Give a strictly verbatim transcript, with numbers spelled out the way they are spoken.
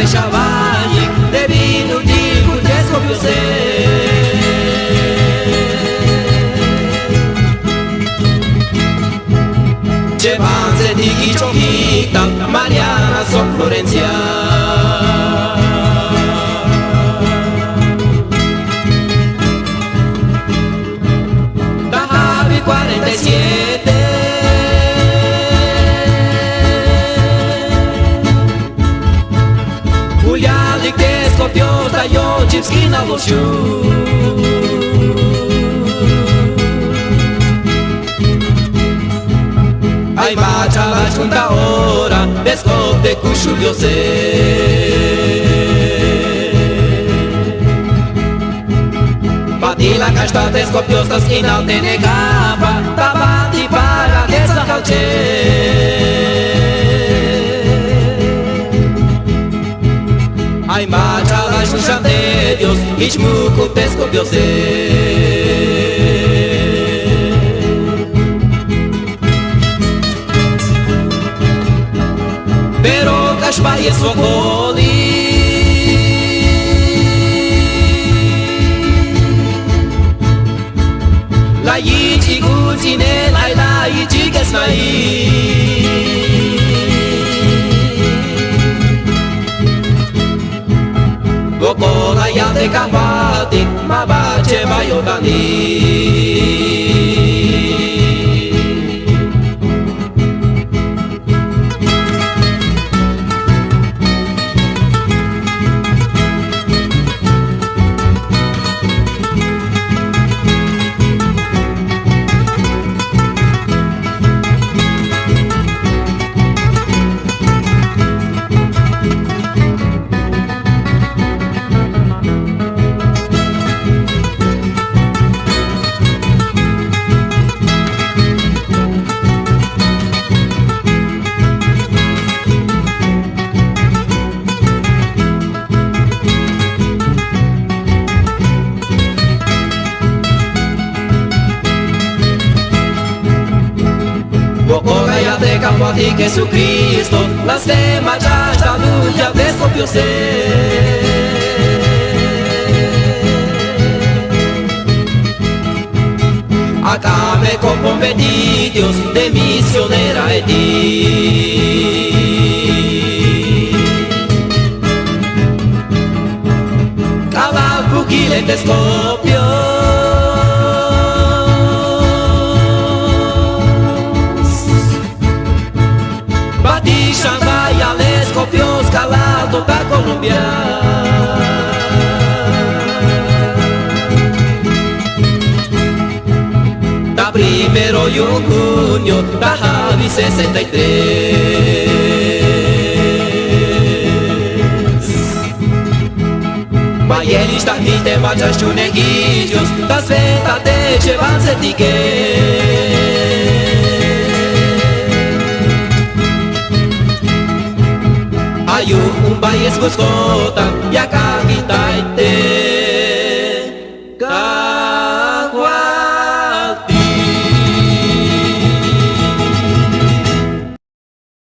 Chavalhi, de vino di Gurgesco Piose. Cevanze di Ghicio Hitan, Mariana Son Florencia. Dahavi quaranta e siete. Uliali che scopios da io cipschina lo sciu. Ai ma ciala giunta ora, de scote cu sciuliose. Patila ca state scopiosas in alte ne capa, tabati para che sa calce. Ai ma ciala giunta de Dios, ich mu cu te scopiose. Però ca spaie socoli. La ici gulzine, la la ici che snai. Gokola ya de kabati, ma bace ba yo dani. Bocora ya te capo a ti, Jesucristo, blasfema ya sta lucia de scopiose. Acá me comprometidos de misionera e ti. Cala buquile de scopios. Batishan bai al escopios calado da Colombia. Da primero y un junio da Javi sesenta y tres. Bayelis da mite machas chuneguillos, das veta de chevanse tique. Ayu un bayes buscota, y acá